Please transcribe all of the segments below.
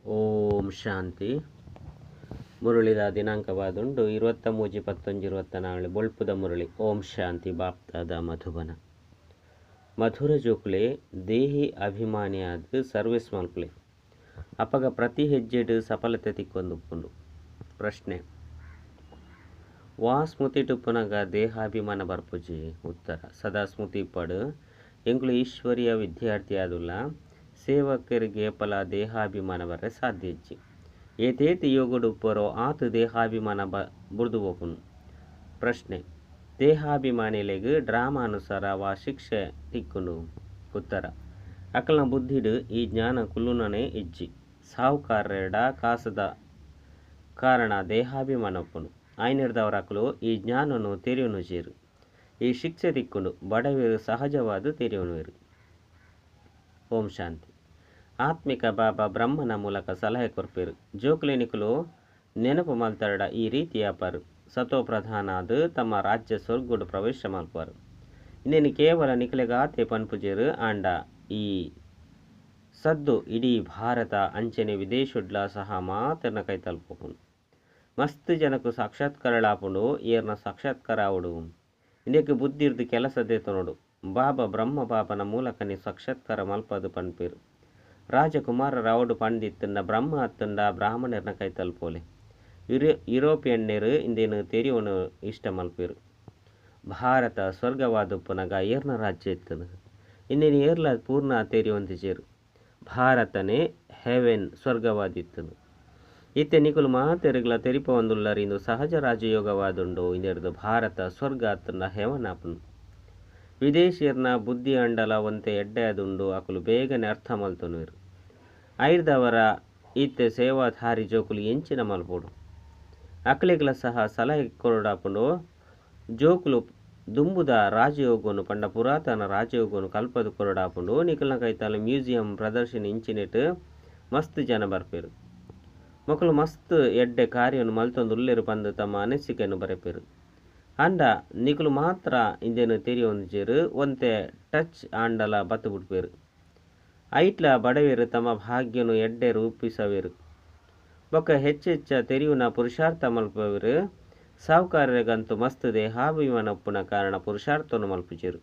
ಓಂ ಶಾಂತಿ. ಮುರಳಿದ ದಿನಾಂಕವಾದುಂಡು 23-10-24 ಬೊಳ್ಪುದ ಮುರಳಿ. ಓಂ ಶಾಂತಿ. ಬಾಪ್ತಾದ ಮಧುಬನ. ಮಧುರ ಜೋಕುಲೆ ದೇಹಿ ಅಭಿಮಾನಿಯಾದ ಸರ್ವಿಸ್ ಮಲ್ಪುಲೆ ಅಪಗ ಪ್ರತಿ ಹೆಜ್ಜೆಡ್ ಸಫಲತೆ ತಿಕ್ಕೊಂದುಪ್ಪುಂಡು. ಪ್ರಶ್ನೆ: ವಾ ಸ್ಮೃತಿ ಟುಪ್ಪುನಗ ದೇಹಾಭಿಮಾನ ಬರ್ಪುಜಿ? ಉತ್ತರ: ಸದಾ ಸ್ಮೃತಿ ಪಡು ಎಂಕುಲು ಈಶ್ವರಿಯ ವಿದ್ಯಾರ್ಥಿ ಆದುಲ್ಲ. ಸೇವಕರಿಗೆ ಫಲ ದೇಹಾಭಿಮಾನ ಬರ್ರೆ ಸಾಧ್ಯ ಇಜ್ಜಿ. ಏತೇತಿ ಯೋಗಡುಪ್ಪರೋ ಆತು ದೇಹಾಭಿಮಾನ ಬುರ್ದು ಪೋಪುನು. ಪ್ರಶ್ನೆ: ದೇಹಾಭಿಮಾನಿಲೆಗ್ ಡ್ರಾಮಾನುಸಾರ ವಾ ಶಿಕ್ಷೆ ತಿಕ್ಕುಂಡು? ಉತ್ತರ: ಅಕಲ್ನ ಬುದ್ಧಿಡ್ ಈ ಜ್ಞಾನ ಕುಲ್ಲುನನೇ ಇಜ್ಜಿ. ಸಾಹುಕಾರೆರ್ಡ ಕಾಸುದ ಕಾರಣ ದೇಹಾಭಿಮಾನ ಉಪ್ಪುಂಡು. ಆಯ್ನೆರ್ದವರಕುಲು ಈ ಜ್ಞಾನನು ತೆರಿಯೊನುಜೆರ್. ಈ ಶಿಕ್ಷೆ ತಿಕ್ಕುಂಡು. ಬಡವೆರು ಸಹಜವಾದ ತೆರಿಯೊನುವೆರು. ಓಂ ಶಾಂತಿ. ಆತ್ಮಿಕ ಬಾಬಾ ಬ್ರಹ್ಮನ ಮೂಲಕ ಸಲಹೆ ಕೊರ್ಪೇರು. ಜೋಕುಲೆನಿಕುಲು ನೆನಪು ಮಲ್ತರಡ ಈ ರೀತಿಯ ಪರು ಸತೋ ಪ್ರಧಾನಾದ ತಮ್ಮ ರಾಜ್ಯ ಸ್ವರ್ಗುಡು ಪ್ರವೇಶ ಮಲ್ಪರು. ಇನ್ನೇನು ಕೇವಲ ನಿಕಲೆಗಾತೆ ಪನ್ಪುಜೇರು ಆಂಡ ಈ ಸದ್ದು ಇಡೀ ಭಾರತ ಅಂಚನೆ ವಿದೇಶುಡ್ಲ ಸಹ ಮಾತ್ರನ ಕೈ ತಲುಪುಂಡು. ಮಸ್ತ್ ಜನಕು ಸಾಕ್ಷಾತ್ಕಾರಳಾಪುಂಡು. ಏರ್ನ ಸಾಕ್ಷಾತ್ಕಾರ ಆವಡು ಇಂದಕ್ಕೆ ಬುದ್ಧಿರ್ದು ಕೆಲಸ ದೇತನೋಡು. ಬಾಬಾ ಬ್ರಹ್ಮ ಬಾಬನ ಮೂಲಕನೇ ಸಾಕ್ಷಾತ್ಕಾರ ಮಲ್ಪದು ಪನ್ಪೇರು. ರಾಜಕುಮಾರ ರಾವುಡು ಪಂಡಿತ್ತಂಡ ಬ್ರಹ್ಮ ಅತ್ತಂಡ ಬ್ರಾಹ್ಮಣರ್ನ ಕೈ ತಲುಪೋಲೆ. ಯುರೋಪಿಯನ್ನೇರು ಇಂದೇನು ತೆರಿಯೋನು ಇಷ್ಟ ಮಲ್ಪೇರು. ಭಾರತ ಸ್ವರ್ಗವಾದುಪ್ಪುನಗ ಏರ್ನ ರಾಜ್ಯ ಇತ್ತನು ಇನ್ನೇನು ಏರ್ಲ ಪೂರ್ಣ ತೆರಿಯೊಂದಿಜೇರು. ಭಾರತನೇ ಹೆವೆನ್ ಸ್ವರ್ಗವಾದಿತ್ತನು. ಇತ್ತೆ ನಿಕುಲು ಮಾತೆರುಗ್ಲ ತೆರಿಪೊಂದುಲ್ಲರ್ ಇಂದು ಸಹಜ ರಾಜಯೋಗವಾದುಂಡು. ಇಂದೆರ್ದು ಭಾರತ ಸ್ವರ್ಗ ಅತ್ತಂಡ ಹೆವನ್ ಆಪುಂಡು. ವಿದೇಶಿಯರ್ನ ಬುದ್ಧಿ ಅಂಡಲ ಒಂತೆ ಎಡ್ಡೆ ಆದುಂಡು. ಅಕುಲು ಬೇಗನೆ ಅರ್ಥ ಮಲ್ತೊನುವೆರು. ಐರ್ದವರ ಇತ್ತೆ ಸೇವಾಧಾರಿ ಜೋಕುಲು ಎಂಚಿನ ಮಲ್ಪೊಡು ಅಕಲೆಗ್ಲ ಸಹ ಸಲಹೆ ಕೊರಡಾಪುಂಡು. ಜೋಕುಲು ದುಂಬುದ ರಾಜಯೋಗನು ಪಂಡ ಪುರಾತನ ರಾಜಯೋಗನು ಕಲ್ಪದು ಕೊರಡಾಪುಂಡು. ನಿಕಲ್ನ ಕೈತಾಲ ಮ್ಯೂಸಿಯಂ ಪ್ರದರ್ಶನ ಇಂಚಿನೆಟ್ ಮಸ್ತ್ ಜನ ಬರ್ಪೇರು. ಮಕ್ಕಳು ಮಸ್ತ್ ಎಡ್ಡೆ ಕಾರ್ಯವನ್ನು ಮಲ್ತೊಂದು ಉಲ್ಲೇರು ಪಂದು ತಮ್ಮ ಅನಿಸಿಕೆಯನ್ನು ಬರೆಪೇರು. ಆಂಡ ನಿಕುಲು ಮಾತ್ರ ಇಂದೇನು ತೆರಿಯೊಂದಿಜೇರು. ಒಂತೆ ಟಚ್ ಆಂಡಲ ಬತ್ತು ಬಿಡ್ಪೇರು. ಐಟ್ಲ ಬಡವೇರು ತಮ್ಮ ಭಾಗ್ಯನು ಎಡ್ಡೆ ರೂಪಿಸವೇರು. ಬೊಕ್ಕ ಹೆಚ್ಚೆಚ್ಚ ತೆರಿಯುನ ಪುರುಷಾರ್ಥ ಮಲ್ಪವೇರು. ಸಾಹುಕಾರರಿಗಂತೂ ಮಸ್ತ್ ದೇಹಾಭಿಮಾನ ಉಪ್ಪುನ ಕಾರಣ ಪುರುಷಾರ್ಥವನ್ನು ಮಲ್ಪುಜೇರು.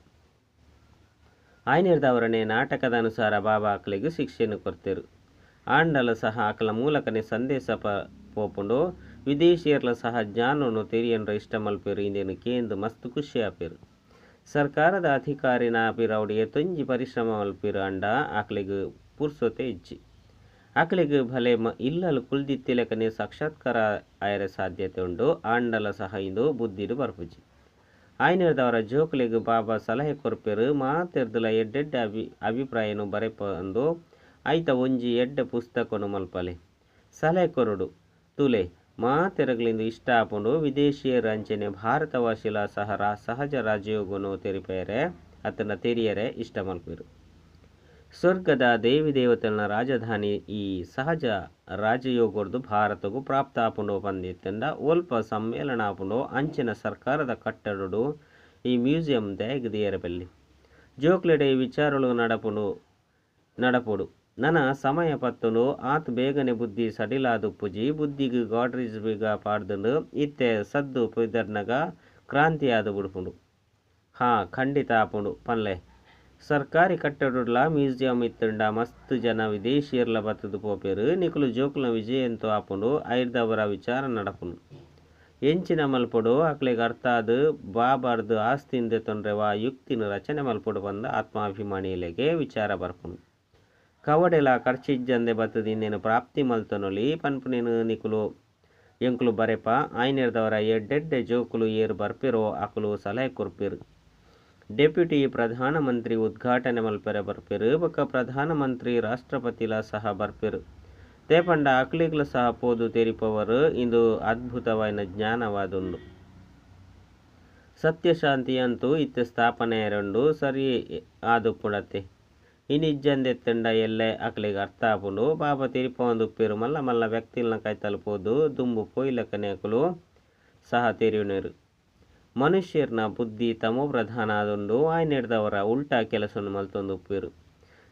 ಆಯ್ನೆರ್ದವರನೇ ನಾಟಕದ ಅನುಸಾರ ಬಾಬಾ ಅಕಲೆಗ್ ಶಿಕ್ಷೆಯನ್ನು ಕೊರ್ತೆರು. ಆಂಡಲ ಸಹ ಅಕಲ ಮೂಲಕನೇ ಸಂದೇಶ ಪೋಪುಂಡು. ವಿದೇಶಿಯರ್ಲ ಸಹ ಜ್ಞಾನವನ್ನು ತೆರಿಯನ್ರ ಇಷ್ಟ ಮಲ್ಪೇರು. ಇಂದೇನು ಕೇಂದು ಮಸ್ತ್ ಖುಷಿ ಆಪೇರು. ಸರ್ಕಾರದ ಅಧಿಕಾರಿನ ಪಿರೌಡಿ ತೊಂಜಿ ಪರಿಶ್ರಮ ಮಲ್ಪೇರು. ಅಂಡ ಆಕಲೆಗ್ ಪುರ್ಸೊತೆ ಇಜ್ಜಿ. ಆಕಲೆಗ್ ಭಲೆ ಇಲ್ಲಲು ಕುಲ್ದಿತ್ತಿಲಕನೆ ಸಾಕ್ಷಾತ್ಕಾರ ಆಯರೆ ಸಾಧ್ಯತೆ ಉಂಡು. ಆಂಡಲ ಸಹ ಇಂದು ಬುದ್ಧಿಡು ಬರ್ಪುಜಿ. ಆಯ್ನೆರ್ದವರ ಜೋಕುಲೆಗ್ ಬಾಬಾ ಸಲಹೆ ಕೊರ್ಪೇರು. ಮಾತೆರ್ದಲ ಎಡ್ಡೆಡ್ಡೆ ಅಭಿಪ್ರಾಯನು ಬರೆಪಂದು ಐತ ಒಂಜಿ ಎಡ್ಡೆ ಪುಸ್ತಕನು ಮಲ್ಪಲೆ ಸಲಹೆ ಕೊರಡು. ತುಲೆ ಮಾತೆರಗ್ಲಿಂದು ಇಷ್ಟ ಆಪುಂಡು. ವಿದೇಶಿಯರು ಅಂಚನೆ ಭಾರತವಾಸಿಲ ಸಹ ಸಹಜ ರಾಜಯೋಗನು ತೆರಿಪೇರೆ ಅತನ ತೆರಿಯರೆ ಇಷ್ಟ ಮಲ್ಪೇರು. ಸ್ವರ್ಗದ ದೇವಿ ದೇವತೆಗಳ ರಾಜಧಾನಿ ಈ ಸಹಜ ರಾಜಯೋಗರ್ದು ಭಾರತಗೂ ಪ್ರಾಪ್ತ ಆಪುಂಡು ಪಂದಿತ್ತಂಡ ಒಲ್ಪ ಸಮ್ಮೇಳನ ಆಪುಂಡು. ಅಂಚಿನ ಸರ್ಕಾರದ ಕಟ್ಟಡಡು ಈ ಮ್ಯೂಸಿಯಂ ದ್ಯಾಗ್ ಬಲ್ಲಿ. ಜೋಕ್ಲೆಡೆ ವಿಚಾರಗಳು ನಡಪುಡು. ನನ ಸಮಯ ಪತ್ತುಂಡು. ಆತ್ ಬೇಗನೆ ಬುದ್ಧಿ ಸಡಿಲಾದುಪ್ಪುಜಿ. ಬುದ್ಧಿಗ್ ಗಾಡ್ರಿಜ್ ಬೇಗ ಪಾಡ್ದುಂಡು. ಇತ್ತೆ ಸದ್ದು ಪಿದರ್ನಗ ಕ್ರಾಂತಿ ಆದು ಬುಡ್ಪುಂಡು. ಹಾ ಖಂಡಿತ ಆಪುಂಡು ಪನ್ಲೆ. ಸರ್ಕಾರಿ ಕಟ್ಟಡಡ್ಲ ಮ್ಯೂಸಿಯಂ ಇತ್ತಂಡ ಮಸ್ತ್ ಜನ ವಿದೇಶಿಯರ್ಲ ಬತ್ತದು ಪೋಪೇರು. ನಿಕುಲು ಜೋಕುಲ್ನ ವಿಜಯಂತೂ ಆಪುಂಡು. ಐರ್ದವರ ವಿಚಾರ ನಡಪುಂಡು. ಎಂಚಿನ ಮಲ್ಪೊಡು ಅಕ್ಲೆಗ್ ಅರ್ಥ ಆದ್ ಬಾಬಾರ್ದು ಆಸ್ತಿಂದೆ ತೊಂದ್ರೆ ವಾ ಯುಕ್ತಿನ ರಚನೆ ಮಲ್ಪೊಡು ಬಂದ ಆತ್ಮಾಭಿಮಾನಿಲೆಗೆ ವಿಚಾರ ಬರ್ಪುಂಡು. ಕವಡೆಲ ಖರ್ಚಿಜ್ಜಂದೆ ಬತ್ತದು ಇನ್ನೇನು ಪ್ರಾಪ್ತಿ ಮಲ್ತೊನೊಲಿ ಪನ್ಪುನೇನು ನಿಕುಲು ಎಂಕುಲು ಬರೆಪ. ಆಯ್ನೆರ್ದವರ ಎಡ್ಡೆಡ್ಡೆ ಜೋಕುಲು ಏರು ಬರ್ಪೇರೋ ಅಕುಲು ಸಲಹೆ ಕೊರ್ಪೇರು. ಡೆಪ್ಯೂಟಿ ಪ್ರಧಾನಮಂತ್ರಿ ಉದ್ಘಾಟನೆ ಮಲ್ಪೆರೆ ಬರ್ಪೇರು. ಬೊಕ್ಕ ಪ್ರಧಾನಮಂತ್ರಿ ರಾಷ್ಟ್ರಪತಿಲ ಸಹ ಬರ್ಪೇರು. ತೇಪಂಡ ಅಕ್ಲಿಗ್ಲ ಸಹ ಪೋದು ತೆರಿಪವರು. ಇಂದು ಅದ್ಭುತವಾಯಿನ ಜ್ಞಾನವಾದುಂಡು. ಸತ್ಯಶಾಂತಿ ಅಂತೂ ಇತ್ತೆ ಸ್ಥಾಪನೆ ರಂಡು ಸರಿ ಆದುಪ್ಪುಂಡತ್ತೆ. ಇನಿಜ್ಜಂದೆತ್ತಂಡ ಎಲ್ಲೆ ಅಕ್ಲೆಗ್ ಅರ್ಥ ಆಪುಂಡು. ಬಾಬಾ ತೆರಿಪೊಂದುಪ್ಪೇರು. ಮಲ್ಲ ಮಲ್ಲ ವ್ಯಕ್ತಿಲ್ನ ಕೈತಲ್ ಪೋದು ದುಂಬು ಪೋಯಿಲಕನೆ ಅಕುಲು ಸಹ ತೆರಿಯುನೇರು. ಮನುಷ್ಯರ್ನ ಬುದ್ಧಿ ತಮೋ ಪ್ರಧಾನ ಆದುಂಡು. ಆಯ್ನೆರ್ದವರ ಉಲ್ಟಾ ಕೆಲಸವನ್ನು ಮಲ್ತೊಂದುಪ್ಪೇರು.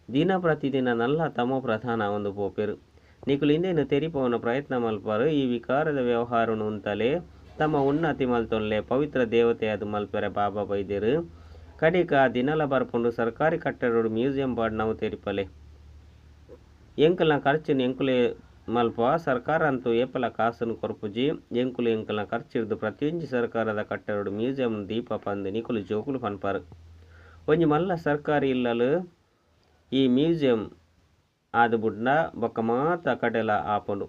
ದಿನ ಪ್ರತಿದಿನ ನಲ್ಲ ತಮೋ ಪ್ರಧಾನ ಒಂದು ಪೋಪೇರು. ನಿಕುಲು ಇಂದೆನು ತೆರಿಪವನ ಪ್ರಯತ್ನ ಮಲ್ಪರು. ಈ ವಿಕಾರದ ವ್ಯವಹಾರನು ಉಂತಲೆ ತಮ್ಮ ಉನ್ನತಿ ಮಲ್ತೊನ್ಲೆ ಪವಿತ್ರ ದೇವತೆಯಾದ ಮಲ್ಪೆರೆ ಬಾಬಾ ಬೈದೇರು. ಕಡಿಕ ದಿನಲ ಬರ್ಪುಂಡು ಸರ್ಕಾರಿ ಕಟ್ಟಡೋಡು ಮ್ಯೂಸಿಯಂ ಪಾಡ್ನವು ತೆರಿಪಲೆ. ಎಂಕಲ್ನ ಖರ್ಚುನು ಎಂಕುಲೆ ಮಲ್ಪ ಸರ್ಕಾರ ಅಂತೂ ಏಪಲ ಕಾಸನ್ನು ಕೊರ್ಪುಜಿ. ಎಂಕುಲು ಎಂಕಲ್ನ ಖರ್ಚಿರ್ದು ಪ್ರತಿಯೊಂಜಿ ಸರ್ಕಾರದ ಕಟ್ಟಡೋಡು ಮ್ಯೂಸಿಯಂ ದೀಪ ಪಂದು ನಿಕುಲು ಜೋಕುಲು ಪನ್ಪಾರು. ಒಂಜಿ ಮಲ್ಲ ಸರ್ಕಾರಿ ಇಲ್ಲಲು ಈ ಮ್ಯೂಸಿಯಂ ಆದು ಬುಡ್ನ ಬೊಕ್ಕ ಮಾತ ಕಡೆಲ ಆಪುಂಡು.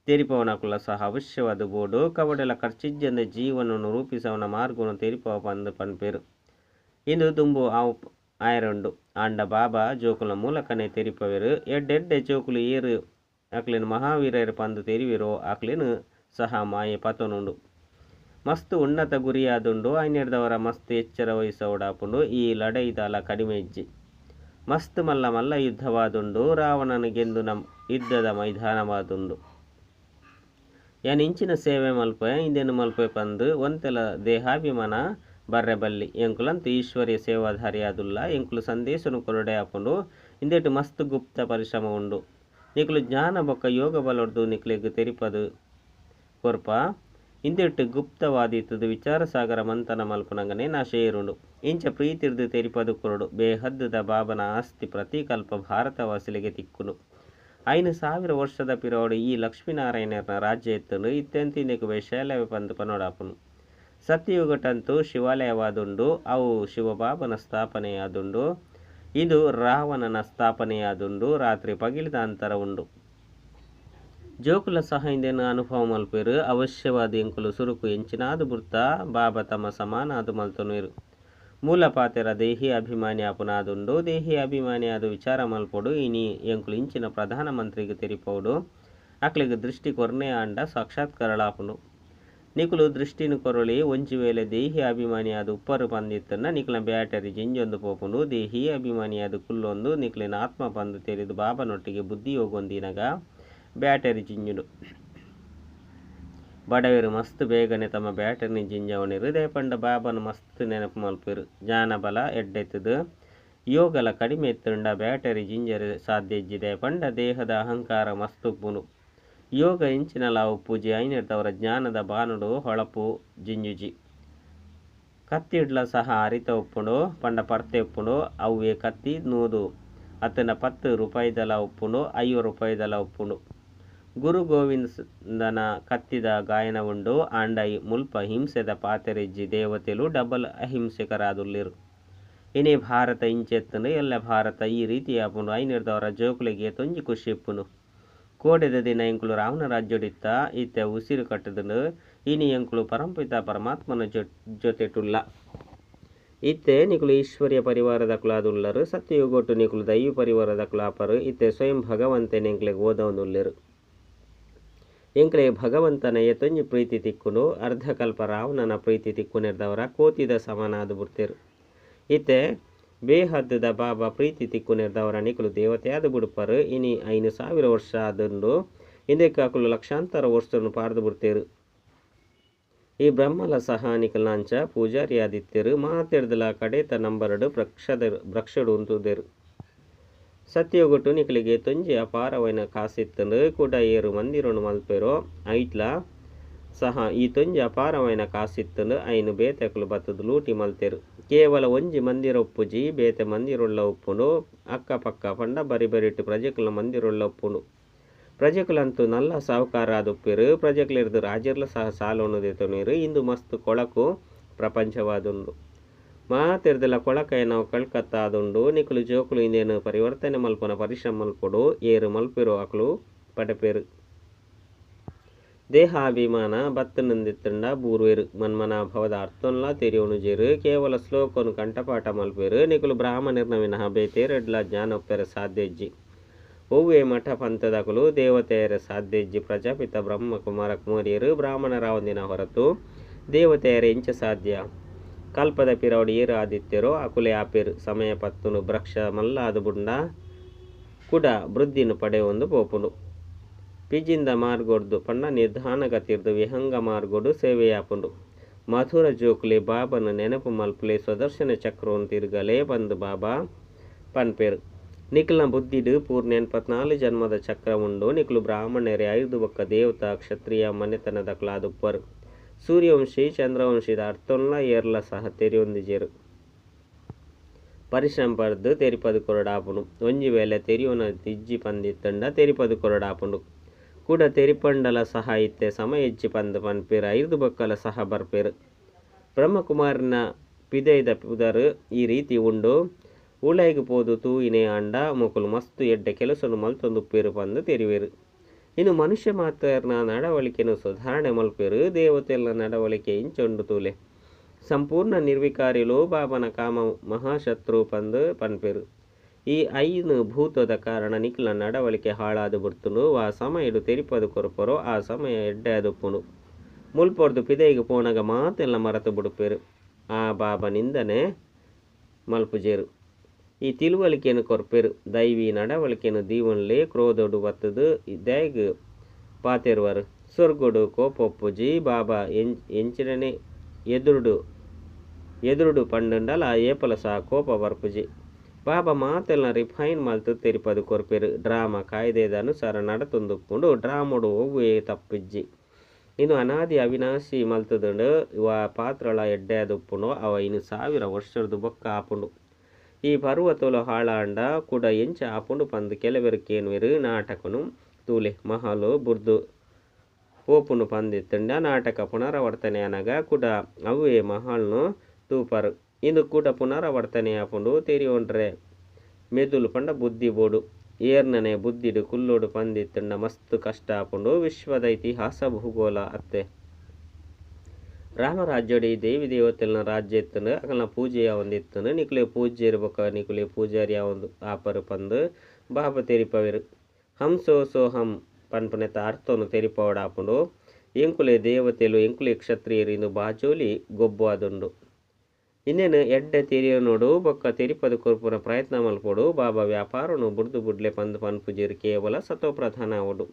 ತೆರಿಪವನಕುಲ ಸಹ ಅವಶ್ಯವಾದ ಬೋಡು ಕವಡೆಲ ಖರ್ಚಿಜ್ಜಂದೆ ಜೀವನವನ್ನು ರೂಪಿಸವನ ಮಾರ್ಗವನ್ನು ತೆರಿಪವ ಪಂದು ಪನ್ಪೇರು. ಇಂದು ದುಂಬು ಆವು ಆಯರುಂಡು. ಆಂಡ ಬಾಬಾ ಜೋಕುಲ ಮೂಲಕನೇ ತೆರಿಪವೇರು. ಎಡ್ಡೆಡ್ಡೆ ಜೋಕುಲು ಏರು ಅಕ್ಲೆನ್ ಮಹಾವೀರರು ಪಂದು ತೆರಿವಿರೋ ಅಕ್ಲೆನ್ ಸಹ ಮಾಯೆ ಪತೊನುಂಡು. ಮಸ್ತ್ ಉನ್ನತ ಗುರಿಯಾದುಂಡು. ಐನೆರ್ದವರ ಮಸ್ತ್ ಎಚ್ಚರ ವಹಿಸೋಡಾಪುಂಡು. ಈ ಲಡೈದಾಲ ಕಡಿಮೆ ಇಜ್ಜಿ. ಮಸ್ತ್ ಮಲ್ಲ ಮಲ್ಲ ಯುದ್ಧವಾದುಂಡು. ರಾವಣನ ಗೆಂದುನ ಯುದ್ಧದ ಮೈದಾನವಾದುಂಡು. ಯಾನ್ ಇಂಚಿನ ಸೇವೆ ಮಲ್ಪೆ ಇಂದೆನು ಮಲ್ಪೆ ಪಂದು ಒಂತೆಲ ದೇಹಾಭಿಮಾನ ಬರ್ರೆ ಬಲ್ಲಿ. ಎಂಕುಲಂತೂ ಈಶ್ವರ್ಯ ಸೇವಾಧಾರಿಯಾದುಲ್ಲ. ಎಂಕುಲು ಸಂದೇಶನು ಕೊರಡೆ ಆಪುಂಡು. ಇಂದೆಟ್ ಮಸ್ತ್ ಗುಪ್ತ ಪರಿಶ್ರಮ ಉಂಡು. ನಿಕುಲು ಜ್ಞಾನ ಬೊಕ್ಕ ಯೋಗ ಬಲೊರ್ದು ನಿಕ್ಲೆಗ್ ತೆರಿಪದು ಕೊರ್ಪ. ಇಂದೆಟ್ ಗುಪ್ತವಾದಿತ್ತದು ವಿಚಾರಸಾಗರ ಮಂಥನ ಮಲ್ಪುನಂಗನೆ ನಾಶ ಏರುಂಡು. ಇಂಚ ಪ್ರೀತಿರ್ದು ತೆರಿಪದು ಕೊರಡು. ಬೇಹದ್ದುದ ಬಾಬನ ಆಸ್ತಿ ಪ್ರತಿಕಲ್ಪ ಭಾರತವಾಸಿಲಿಗೆ ತಿಕ್ಕುಂಡು. 5000 ವರ್ಷದ ಪಿರೋಡು ಈ ಲಕ್ಷ್ಮೀನಾರಾಯಣನ ರಾಜ್ಯ ಇತ್ತುಂಡು. ಇತ್ಯಂತ ಇಂದೆಕ್ ವೈಶಾಲ್ಯವೇ ಪಂದು ಪನೋಡಾಪುನು. ಸತ್ಯಯುಗಟಂತೂ ಶಿವಾಲಯವಾದುಂಡು. ಅವು ಶಿವಬಾಬನ ಸ್ಥಾಪನೆಯಾದುಂಡು. ಇದು ರಾವಣನ ಸ್ಥಾಪನೆಯಾದುಂಡು. ರಾತ್ರಿ ಪಗಿಲಿದ ಅಂತರ ಉಂಡು. ಜೋಕುಲ ಸಹ ಇಂದೆನು ಅನುಭವ ಮಲ್ಪೇರು. ಅವಶ್ಯವಾದ ಎಂಕುಲು ಸುರುಕು ಎಂಚಿನಾದು ಬುರ್ತ ಬಾಬಾ ತಮ್ಮ ಸಮಾನಾದು ಮಲ್ತೊನುವೆರು. ಮೂಲ ಪಾತೆರ ದೇಹಿ ಅಭಿಮಾನಿ ಆಪುನಾದುಂಡು. ದೇಹಿ ಅಭಿಮಾನಿ ಆದು ವಿಚಾರ ಮಲ್ಪೊಡು. ಇನಿ ಎಂಕುಲು ಇಂಚಿನ ಪ್ರಧಾನ ಮಂತ್ರಿಗೆ ತೆರಿಪೋಡು. ಅಕ್ಲೆಗ್ ದೃಷ್ಟಿ ಕೊರ್ನೆ ಆಂಡ ಸಾಕ್ಷಾತ್ಕಾರಳಾಪುಂಡು. ನಿಕುಲು ದೃಷ್ಟಿನ ಕೊರೊಳಿ. ಒಂಜಿ ವೇಳೆ ದೇಹಿ ಅಭಿಮಾನಿಯಾದ ಉಪ್ಪರು ಪಂದಿತ್ತನ್ನ ನಿಕ್ಲ ಬ್ಯಾಟರಿ ಜಿಂಜೊಂದು ಪೋಪುಂಡು. ದೇಹಿ ಅಭಿಮಾನಿಯಾದ ಕುಲ್ಲೊಂದು ನಿಕ್ಲಿನ ಆತ್ಮ ಪಂದು ತೆರಿದು ಬಾಬನೊಟ್ಟಿಗೆ ಬುದ್ಧಿ ಯೋಗೊಂದಿನಗ ಬ್ಯಾಟರಿ ಜಿಂಜುಂಡು. ಬಡವರು ಮಸ್ತ್ ಬೇಗನೆ ತಮ್ಮ ಬ್ಯಾಟರಿನ ಜಿಂಜವಣಿರು. ದೇಪಂಡ ಬಾಬನ ಮಸ್ತ್ ನೆನಪು ಮಲ್ಪೆರು. ಜ್ಞಾನಬಲ ಎಡ್ಡೆತ್ತದು ಯೋಗಲ ಕಡಿಮೆ ಎತ್ತುಂಡ ಬ್ಯಾಟರಿ ಜಿಂಜರೆ ಸಾಧ್ಯ ಇಜ್ಜಿದೆ. ಪಂಡ ದೇಹದ ಅಹಂಕಾರ ಮಸ್ತ್ ಉಪ್ಪುಂಡು. ಯೋಗ ಇಂಚಿನಲ ಉಪ್ಪುಜಿ. ಐನೆರ್ತವರ ಜ್ಞಾನದ ಬಾನುಡು ಹೊಳಪು ಜಿಂಜುಜಿ. ಕತ್ತಿಡ್ಲ ಸಹ ಅರಿತ ಉಪ್ಪುಂಡು. ಪಂಡ ಪರ್ತೆ ಉಪ್ಪುಂಡು. ಅವ್ವೇ ಕತ್ತಿ 100 ಅತ್ತನ 10 ರೂಪಾಯಿದಲ ಉಪ್ಪುಂಡು, 50 ರೂಪಾಯಿದಲ ಉಪ್ಪುಂಡು. ಗುರು ಗೋವಿಂದನ ಕತ್ತಿದ ಗಾಯನ ಉಂಡು. ಆಂಡ ಮುಲ್ಪ ಹಿಂಸೆದ ಪಾತೆರಿಜ್ಜಿ. ದೇವತೆಲು ಡಬಲ್ ಅಹಿಂಸೆಕರಾದುಲ್ಲೆರು. ಇನಿ ಭಾರತ ಇಂಚೆತ್ತುಂಡು. ಎಲ್ಲ ಭಾರತ ಈ ರೀತಿ ಆಪುಂಡು. ಐನೆರ್ದವರ ಜೋಕುಲೆಗೆ ತೊಂಜಿ ಖುಷಿ ಇಪ್ಪುಂಡು. ಕೋಡೆದ ದಿನ ಎಂಕುಲು ರಾವಣ ರಾಜ್ಯಡಿತ್ತ ಇತ್ತೆ ಉಸಿರು ಕಟ್ಟದುಂಡು. ಇನಿ ಎಂಕುಲು ಪರಂಪಿತ ಪರಮಾತ್ಮನ ಜೊತೆಟುಲ್ಲ. ಇತ್ತೆ ನಿಕುಲು ಈಶ್ವರ್ಯ ಪರಿವಾರದ ಕುಲಾದುಲ್ಲರು. ಸತ್ಯಯುಗೊಟ್ಟು ನಿಕುಲು ದೈವ ಪರಿವಾರದ ಕುಲಾಪರು. ಇತ್ತೆ ಸ್ವಯಂ ಭಗವಂತನ ಎಂಕ್ಲೆಗ್ ಓದವೊಂದುಲ್ಲೆರು. ಎಂಕ್ಲೆ ಭಗವಂತನ ಏತೊಂಜಿ ಪ್ರೀತಿ ತಿಕ್ಕುಂಡು. ಅರ್ಧಕಲ್ಪ ರಾವಣನ ಪ್ರೀತಿ ತಿಕ್ಕುನೆರ್ದವರ ಕೋತಿದ ಸಮಾನಾದ ಬುಡ್ತೇರು. ಇತ್ತೆ ಬೇಹದ್ದುದ ಬಾಬಾ ಪ್ರೀತಿ ತಿಕ್ಕುನೆರ್ದವರ ನಿಕುಲು ದೇವತೆಯಾದ ಬುಡುಪರು. ಇನಿ 5000 ವರ್ಷ ಆದುಂಡು. ಇಂದಕ್ಕೆ ಅಕುಲು ಲಕ್ಷಾಂತರ ವರ್ಷನು ಪಾರ್ದು ಬುಡ್ತೇರು. ಈ ಬ್ರಹ್ಮಲ ಸಹ ನಿಕಲ್ನಾಂಚ ಪೂಜಾರಿಯಾದಿತ್ತೇರು. ಮಾತೆರ್ದಲ ಕಡೇತ ನಂಬರಡು ಭ್ರಕ್ಷಡು ಉಂತುದೇರು. ಸತ್ಯಯುಗೊಟ್ಟು ನಿಕಲಿಗೆ ತೊಂಜಿ ಅಪಾರವೈನ ಕಾಸಿತ್ತಂಡು. ಕೂಡ ಏರು ಮಂದಿರನು ಮಲ್ಪೆರೋ ಐಟ್ಲ ಸಹ ಈ ತೊಂಜಿ ಅಪಾರವೈನ ಕಾಸಿತ್ತಂಡು. ಐನು ಬೇತೆಕುಲು ಬತ್ತದು ಲೂಟಿ ಮಲ್ತೇರು. ಕೇವಲ ಒಂಜಿ ಮಂದಿರ ಉಪ್ಪುಜಿ, ಬೇತೆ ಮಂದಿರುಳ್ಳ ಉಪ್ಪುಂಡು. ಅಕ್ಕಪಕ್ಕ ಪಂಡ ಬರಿ ಬರಿಟ್ಟು ಪ್ರಜೆಕುಲ ಮಂದಿರುಳ್ಳ ಉಪ್ಪುಂಡು. ಪ್ರಜೆಕುಲಂತೂ ನಲ್ಲ ಸಾಹುಕಾರ ಆದುಪ್ಪೇರು. ಪ್ರಜೆಕುಲಿರ್ದು ರಾಜರ್ಲ ಸಹ ಸಾಲವನ್ನು ದೇತೊನೀರು. ಇಂದು ಮಸ್ತ್ ಕೊಳಕು ಪ್ರಪಂಚವಾದುಂಡು. ಮಾತೆರ್ದಲ ಕೊಳಕೈ ನಾವು ಕಲ್ಕತ್ತಾ ಆದುಂಡು. ನಿಕುಲು ಜೋಕುಲು ಇಂದೇನು ಪರಿವರ್ತನೆ ಮಲ್ಪನ ಪರಿಶ್ರಮ ಮಲ್ಪೊಡು. ಏರು ಮಲ್ಪೆರು ಅಕುಲು ಪಡಪೇರು. ದೇಹಾಭಿಮಾನ ಬತ್ತನಂದಿತ್ತಂಡ ಬೂರ್ವೇರು. ಮನ್ಮನ ಭವದ ಅರ್ಥನ್ಲ ತೆರಿಯೋಣುಜೇರು. ಕೇವಲ ಶ್ಲೋಕನು ಕಂಠಪಾಠ ಮಲ್ಪೇರು. ನಿಕುಲು ಬ್ರಾಹ್ಮಣರ್ನ ವಿನಃ ಬೇತೇರೆಡ್ಲ ಜ್ಞಾನ ಒಪ್ಪೆರೆ ಸಾಧ್ಯ ಇಜ್ಜಿ. ಒವ್ವೇ ಮಠ ಪಂಥದಕುಲು ದೇವತೆಯರ ಸಾಧ್ಯ ಇಜ್ಜಿ. ಪ್ರಜಾಪಿತ ಬ್ರಹ್ಮ ಕುಮಾರ ಕುಮಾರಿಯರು ಬ್ರಾಹ್ಮಣರಾವಂದಿನ ಹೊರತು ದೇವತೆಯರ ಎಂಚ ಸಾಧ್ಯ? ಕಲ್ಪದ ಪಿರವಡು ಏರು ಆದಿತ್ಯರೋ ಅಕುಲೆ ಆಪೇರು. ಸಮಯ ಪತ್ತುನು ಭ್ರಕ್ಷ ಮಲ್ಲಾದ ಬುಂಡ ಕುಡ ವೃದ್ಧಿನ ಪಡೆಯೊಂದು ಪೋಪುಂಡು. ಪಿಜಿಂದ ಮಾರ್ಗೊಡ್ದು ಪಂಡ ನಿಧಾನಗತಿರ್ದು ವಿಹಂಗ ಮಾರ್ಗೊಡು ಸೇವೆಯಾಪುಂಡು. ಮಧುರ ಜೋಕುಲೆ ಬಾಬನ ನೆನಪು ಮಲ್ಪುಲೆ. ಸ್ವದರ್ಶನ ಚಕ್ರವನ್ನು ತಿರುಗಲೇ ಬಂದು ಬಾಬಾ ಪನ್ಪೇರು. ನಿಕ್ಲ್ನ ಬುದ್ಧಿಡ್ ಪೂರ್ಣ 84 ಜನ್ಮದ ಚಕ್ರ ಉಂಡು. ನಿಕುಲು ಬ್ರಾಹ್ಮಣರೇ ಐರ್ದ್ ಬೊಕ್ಕ ದೇವತಾ, ಕ್ಷತ್ರಿಯ ಮನೆತನದಕುಲಾದುಪ್ಪರ್. ಸೂರ್ಯವಂಶಿ, ಚಂದ್ರವಂಶಿದ ಅರ್ಥೊನ್ಲಾ ಏರ್ಲ ಸಹ ತೆರಿಯೊಂದಿಜೆರ್. ಪರಿಶ್ರಮ ಪಡ್ದ್ ತೆರಿಪದ್ ಕೊರೊಡಾಪುಂಡು. ಒಂಜಿ ವೇಳೆ ತೆರಿಯೊನ ಇಜ್ಜಿ ಪಂದಿತ್ತುಂಡ ತೆರಿಪದ್ ಕೊರೊಡಾಪುಂಡು. ಕುಡ ತೆರಿಪಂಡಲ ಸಹ ಇತ್ತೆ ಸಮಯ ಇಜ್ಜಿ ಪಂದ್ ಪನ್ಪೆರ್. ಐರ್ದ್ ಬೊಕ್ಕಲ ಸಹ ಬರ್ಪೆರ್. ಬ್ರಹ್ಮಕುಮಾರಿನ ಪಿದಯ್ದ ಪುದರ್ ಈ ರೀತಿ ಉಂಡು. ಉಲಯಿಗ್ ಪೋದು ತೂಯಿನೇ ಆಂಡ ಮೊಕುಲು ಮಸ್ತ್ ಎಡ್ಡೆ ಕೆಲಸೊನು ಮಲ್ತೊಂದುಪ್ಪೆರ್ ಪಂದ್ ತೆರಿವೆರ್. ಇನ್ನು ಮನುಷ್ಯ ಮಾತೆರ್ನ ನಡವಳಿಕೆನ್ ಸುಧಾರಣೆ ಮಲ್ಪೆರ್. ದೇವತೆಲ್ನ ನಡವಳಿಕೆ ಇಂಚ ಉಂಡು ತೂಲೆ. ಸಂಪೂರ್ಣ ನಿರ್ವಿಕಾರಿಲು ಬಾಬನ ಕಾಮ ಮಹಾಶತ್ರು ಪಂದ್ ಪನ್ಪೆರ್. ಈ ಐನ್ ಭೂತದ ಕಾರಣ ನಿಕ್ಲ್ನ ನಡವಳಿಕೆ ಹಾಳಾದ್ ಬುಡ್ತುಂಡು. ವಾ ಸಮಯಡ್ ತೆರಿಪದ್ ಕೊರ್ಪರೋ ಆ ಸಮಯ ಎಡ್ಡೆ ಆದುಪ್ಪುಂಡು. ಮುಲ್ಪೊರ್ದು ಪಿದಯಿಗ್ ಪೋನಗ ಮಾತೆಲ್ಲ ಮರತ್ ಬುಡ್ಪೆರ್. ಆ ಬಾಬಾ ನಿಂದನೆ ಮಲ್ಪುಜೆರ್. ಈ ತಿಳುವಳಿಕೆನ್ ಕೊರ್ಪೆರ್. ದೈವಿ ನಡವಳಿಕೆನ್ ದೀವೊನ್ಲೆ ಕ್ರೋಧೊಡು ಬತ್ತುದು ದಾಯೆಗ್ ಪಾತೆರುವರು. ಸ್ವರ್ಗಡ್ ಕೋಪ ಉಪ್ಪುಜಿ. ಬಾಬಾ ಎಂಚಿನನೆ ಎದುರುಡು ಎದುರುಡು ಪಂಡುಂಡಲ ಏಪಲ ಸಹ ಕೋಪ ಬರ್ಪುಜಿ. ಬಾಬಾ ಮಾತೆಲ್ಲ ರಿಫೈನ್ ಮಲ್ತ್ ತೆರಿಪದ್ ಕೊರ್ಪೆರ್. ಡ್ರಾಮ ಕಾಯ್ದೆದ ಅನುಸಾರ ನಡತೊಂದುಪ್ಪುಂಡು. ಡ್ರಾಮೊಡು ಒವ್ವೇ ತಪ್ಪಿಜ್ಜಿ. ಇನ್ನು ಅನಾದಿ ಅವಿನಾಶಿ ಮಲ್ತುದುಂಡು. ವಾ ಪಾತ್ರಲ ಎಡ್ಡೆ ಆದುಪ್ಪುಂಡು. ಅವು 5000 ವರ್ಷರ್ದ್ ಬೊಕ್ಕ ಆಪುಂಡು. ಈ ಪರ್ವತೊಲು ಹಾಳಾಂಡ ಕುಡ ಎಂಚ ಆಪುಂಡು ಪಂದ್ ಕೆಲವೆರ್ ಕೇನುವೆರ್. ನಾಟಕನು ತೂಲೆ ಮಹಲು ಬುಡ್ದು ಪೋಪುಂಡು ಪಂದಿತ್ತುಂಡ ನಾಟಕ ಪುನರಾವರ್ತನೆ ಆನಗ ಕುಡ ಅವ್ವೇ ಮಹಲ್ನು ತೂಪರ್. ಇಂದು ಕುಡ ಪುನರಾವರ್ತನೆ ಆಪುಂಡು. ತೆರಿಯೊನ್ರೆ ಮೆದುಳು ಪಂಡ ಬುದ್ಧಿ ಬೋಡು. ಏರ್ನನೆ ಬುದ್ಧಿಡ್ ಕುಲ್ಲೊಡು ಪಂದಿತ್ತುಂಡ ಮಸ್ತ್ ಕಷ್ಟ ಆಪುಂಡು. ವಿಶ್ವದ ಇತಿಹಾಸ ಭೂಗೋಳ ಅತ್ತೆ. ರಾಮರಾಜ್ಯಡ್ ಈ ದೇವಿ ದೇವತೆಲ್ನ ರಾಜ್ಯ ಇತ್ತುಂಡು. ಅಕಲ್ನ ಪೂಜೆ ಯಾವೊಂದಿತ್ತುಂಡು. ನಿಕುಲೆ ಪೂಜ್ಯೆರ್ ಬೊಕ್ಕ ನಿಕುಲೆ ಪೂಜಾರಿ ಯಾವೊಂದು ಆಪರ್ ಪಂದ್ ಬಾಬಾ ತೆರಿಪವೆರ್. ಹಂಸೋ ಸೋಹಂ ಪನ್ಪುನೆತ ಅರ್ಥೊನು ತೆರಿಪಾವೊಡಾಪುಂಡು. ಎಂಕುಲೆ ದೇವತೆಲು ಎಂಕುಲೆ ಕ್ಷತ್ರಿಯೆರ್ ಇಂದು ಬಾಜೋಲಿ ಗೊಬ್ಬು ಆದುಂಡು. ಇಂದೆನ್ ಎಡ್ಡೆ ತೆರಿಯೊನೊಡು ಬೊಕ್ಕ ತೆರಿಪದ್ ಕೊರ್ಪುನ ಪ್ರಯತ್ನ ಮಲ್ಪೊಡು. ಬಾಬಾ ವ್ಯಾಪಾರನು ಬುಡ್ದು ಬುಡ್ಲೆ ಪಂದ್ ಪನ್ಪುಜೆರ್. ಕೇವಲ ಸತೋಪ್ರಧಾನ ಆವೊಡು.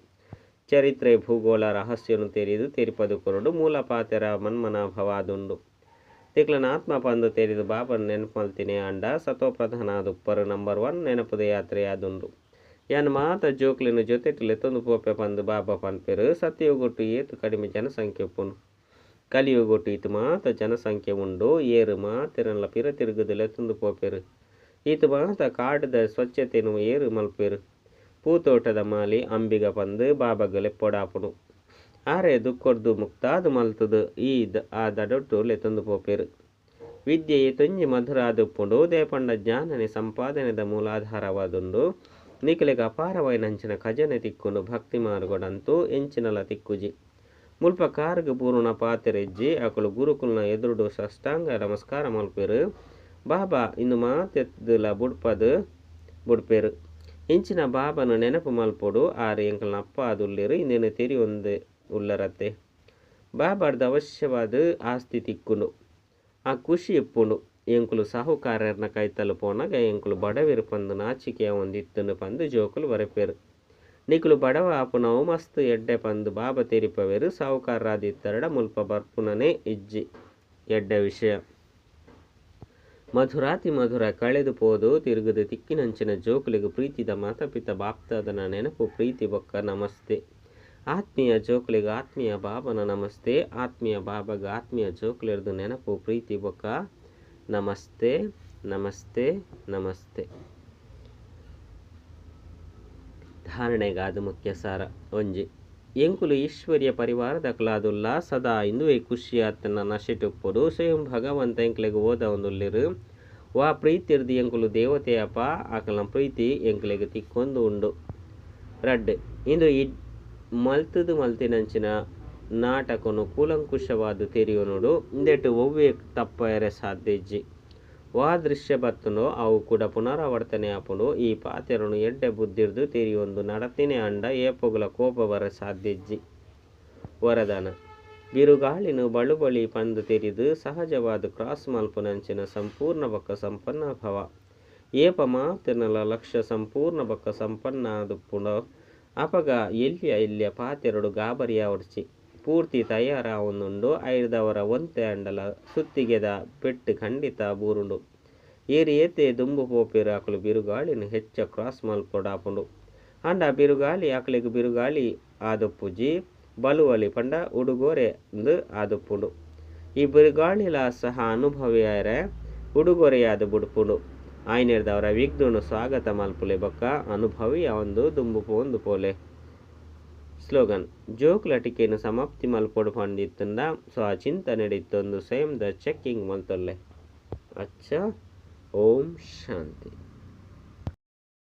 ಚರಿತ್ರೆ ಭೂಗೋಳ ರಹಸ್ಯನು ತೆರಿದು ತೆರಿಪದ್ ಕೊರೊಡು. ಮೂಲ ಪಾತೆರ ಮನ್ಮನಾಭವ ಆದುಂಡು. ತಿಕ್ಲನ ಆತ್ಮ ಪಂದ್ ತೆರಿದು ಬಾಬನ್ ನೆನಪು ಮಲ್ತಿನೇ ಆಂಡ ಸತೋಪ್ರಧಾನ ಆದುಪ್ಪರ್. ನಂಬರ್ 1 ನೆನಪುದ ಯಾತ್ರೆ ಆದುಂಡು. ಯಾನ್ ಮಾತ ಜೋಕ್ಲೆನ ಜೊತೆಟ್ ಲೆತ್ತೊಂದು ಪೋಪೆ ಪಂದ್ ಬಾಬಾ ಪನ್ಪೆರ್. ಸತ್ಯಯುಗೊಟ್ಟು ಏತ್ ಕಡಿಮೆ ಜನಸಂಖ್ಯೆ ಉಪ್ಪುಂಡು. ಕಲಿಯುಗೊಟ್ಟು ಈತ್ ಮಾತ ಜನಸಂಖ್ಯೆ ಉಂಡು. ಏರ್ ಮಾತೆರೆನ್ಲ ಪಿರ ತಿರುಗುದು ಲೆತ್ತೊಂದು ಪೋಪೆರ್. ಈತ್ ಮಾತ ಕಾಡುದ ಸ್ವಚ್ಛತೆನ್ ಏರ್ ಮಲ್ಪೆರ್. ಪೂತೋಟದ ಮಾಲಿ ಅಂಬಿಗ ಪಂದ್ ಬಾಬಾಗ್ ಲೆಪ್ಪೊಡಾಪುಂಡು. ಆರೆ ದುಃಖೊರ್ದು ಮುಕ್ತಾದ್ ಮಲ್ತುದು ಈ ಆ ದಡೊಟ್ಟು ಲೆತ್ತೊಂದು ಪೋಪೆರ್. ವಿದ್ಯೆ ಏತೊಂಜಿ ಮಧುರ ಆದುಪ್ಪುಂಡು. ದೇಪಂಡ ಜ್ಞಾನನೆ ಸಂಪಾದನೆದ ಮೂಲಾಧಾರವಾದುಂಡು. ನಿಕಲೆಗ್ ಅಪಾರವಾಯಿನಂಚಿನ ಖಜಾನೆ ತಿಕ್ಕುಂಡು. ಭಕ್ತಿ ಮಾರ್ಗಡಂತೂ ಎಂಚಿನಲ ತಿಕ್ಕುಜಿ. ಮುಲ್ಪ ಕಾರ್ಗ್ ಬೂರುನ ಪಾತೆರ ಇಜ್ಜಿ. ಅಕುಲು ಗುರುಕುಲ್ನ ಎದುರುಡು ಸಾಷ್ಟಾಂಗ ನಮಸ್ಕಾರ ಮಲ್ಪೆರ್. ಬಾಬಾ ಇಂದು ಮಾತೆತ್ತುಲ ಬುಡ್ಪದ್ ಬುಡ್ಪೆರ್. ಇಂಚಿನ ಬಾಬನ ನೆನಪು ಮಲ್ಪೊಡು. ಆರ್ ಎಂಕಲ್ನ ಅಪ್ಪ ಆದುಲ್ಲೆರ್. ಇಂದೆನ್ ತೆರಿಯೊಂದು ಉಲ್ಲರತ್ತೆ. ಬಾಬಾರ್ದ ಅವಶ್ಯವಾದ ಆಸ್ತಿ ತಿಕ್ಕುಂಡು. ಆ ಖುಷಿ ಇಪ್ಪುಂಡು. ಎಂಕುಲು ಸಾಹುಕಾರರ್ನ ಕೈತಲ್ ಪೋನಗ ಎಂಕುಲು ಬಡವೆರ್ ಪಂದ್ ನಾಚಿಕೆ ಆವೊಂದಿತ್ತುಂಡು ಪಂದ್ ಜೋಕುಲು ಬರೆಪೆರ್. ನಿಕುಲು ಬಡವ ಆಪುನವು ಮಸ್ತ್ ಎಡ್ಡೆ ಪಂದ್ ಬಾಬಾ ತೆರಿಪವೆರ್. ಸಾಹುಕಾರರಾದಿತ್ತರಡ ಮುಲ್ಪ ಬರ್ಪುನನೇ ಇಜ್ಜಿ. ಎಡ್ಡೆ ವಿಷಯ. ಮಧುರಾತಿ ಮಧುರ ಕಳೆದು ಪೋದು ತಿರುಗುದು ತಿಕ್ಕಿನಂಚಿನ ಜೋಕುಲೆಗ್ ಪ್ರೀತಿದ ಮಾತಾಪಿತ ಬಾಪ್ತಾದನ ನೆನಪು ಪ್ರೀತಿ ಬೊಕ್ಕ ನಮಸ್ತೆ. ಆತ್ಮೀಯ ಜೋಕುಲೆಗ್ ಆತ್ಮೀಯ ಬಾಬನ ನಮಸ್ತೆ. ಆತ್ಮೀಯ ಬಾಬಾಗ್ ಆತ್ಮೀಯ ಜೋಕುಲೆರ್ದು ನೆನಪು ಪ್ರೀತಿ ಬೊಕ್ಕ ನಮಸ್ತೆ ನಮಸ್ತೆ ನಮಸ್ತೆ. ಧಾರಣೆಗಾದ ಮುಖ್ಯ ಸಾರ ಒಂಜಿ. ಎಂಕುಲು ಈಶ್ವರ್ಯ ಪರಿವಾರದಕುಲಾದುಲ್ಲ. ಸದಾ ಇಂದುವೇ ಖುಷಿಯಾತನ ನಶೆಟುಪ್ಪೊಡು. ಸ್ವಯಂ ಭಗವಂತ ಎಂಕ್ಲೆಗ್ ಓದವೊಂದುಲ್ಲೆರ್. ವಾ ಪ್ರೀತಿರ್ದು ಎಂಕುಲು ದೇವತೆಯಪ್ಪ ಅಕಲ್ನ ಪ್ರೀತಿ ಎಂಕ್ಲೆಗ್ ತಿಕ್ಕೊಂದು ಉಂಡು. ರಡ್ಡ್. ಇಂದು ಮಲ್ತುದು ಮಲ್ತಿನಂಚಿನ ನಾಟಕನು ಕೂಲಂಕುಷವಾದ್ ತೆರಿಯೊನೊಡು. ಇಂದೆಟ್ ಒವ್ವೇ ತಪ್ಪಯೆರೆ ಸಾಧ್ಯ ಇಜ್ಜಿ. ವಾ ದೃಶ್ಯ ಬತ್ತುಂಡೋ ಅವು ಕೂಡ ಪುನರಾವರ್ತನೆ ಆಪುಂಡು. ಈ ಪಾತೆರನು ಎಡ್ಡೆ ಬುದ್ಧಿರ್ದು ತೆರಿಯೊಂದು ನಡತಿನೇ ಆಂಡ ಏಪೊಗುಲ ಕೋಪ ಬರ ಸಾಧ್ಯ ಇಜ್ಜಿ. ವರದಾನ. ಬಿರುಗಾಳಿನ ಬಳುಬಳಿ ಪಂದ್ ತೆರಿದು ಸಹಜವಾದ ಕ್ರಾಸ್ ಮಲ್ಪುನಂಚಿನ ಸಂಪೂರ್ಣ ಬೊಕ್ಕ ಸಂಪನ್ನ ಭವ. ಏಪ ಮಾತೆರ್ನಲ ಲಕ್ಷ್ಯ ಸಂಪೂರ್ಣ ಬೊಕ್ಕ ಸಂಪನ್ನ ಆದುಪ್ಪುಂಡೋ ಅಪಗ ಎಲ್ಯ ಎಲ್ಯ ಪಾತೆರೊಡು ಗಾಬರಿ ಆವೊಡ್ಚಿ. ಪೂರ್ತಿ ತಯಾರಾವೊಂದುಂಡು. ಐರ್ದವರ ಒಂತೆ ಆಂಡಲ ಸುತ್ತಿಗೆದ ಪೆಟ್ಟು ಖಂಡಿತ ಬೂರುಂಡು. ಈರ್ ಏತೇ ದುಂಬು ಪೋಪೆರ್ ಅಕುಲು ಬಿರುಗಾಳಿನ್ ಹೆಚ್ಚ ಕ್ರಾಸ್ ಮಲ್ಪೊಡಾಪುಂಡು. ಆಂಡ ಬಿರುಗಾಳಿ ಅಕ್ಲೆಗ್ ಬಿರುಗಾಳಿ ಆದುಪ್ಪುಜಿ ಬಳುವಳಿ ಪಂಡ ಉಡುಗೊರೆ ಇಂದ್ ಆದುಪ್ಪುಂಡು. ಈ ಬಿರುಗಾಳಿಲಾ ಸಹ ಅನುಭವಿಯಾಯೆರೆ ಉಡುಗೊರೆಯಾದ್ ಬುಡ್ಪುಂಡು. ಆಯಿನೆಡ್ದಾವರ ವಿಘ್ನೊನು ಸ್ವಾಗತ ಮಲ್ಪುಲೆ ಬೊಕ್ಕ ಅನುಭವಿ ಆವೊಂದು ದುಂಬು ಪೋವೊಂದು ಪೋಲೆ. ಸ್ಲೋಗನ್, ಜೋಕುಲ ಟಿಕೆನ್ ಸಮಾಪ್ತಿ ಮಲ್ಪೊಡು ಪಂದಿತ್ತುಂಡ ಸ್ವಚಿಂತನೆಡ್ ಇತ್ತೊಂದು ಸ್ವಯಂದ ಚೆಕ್ಕಿಂಗ್ ಮಲ್ತೊಲ್ಲೆ. ಅಚ್ಚ, ಓಂ ಶಾಂತಿ.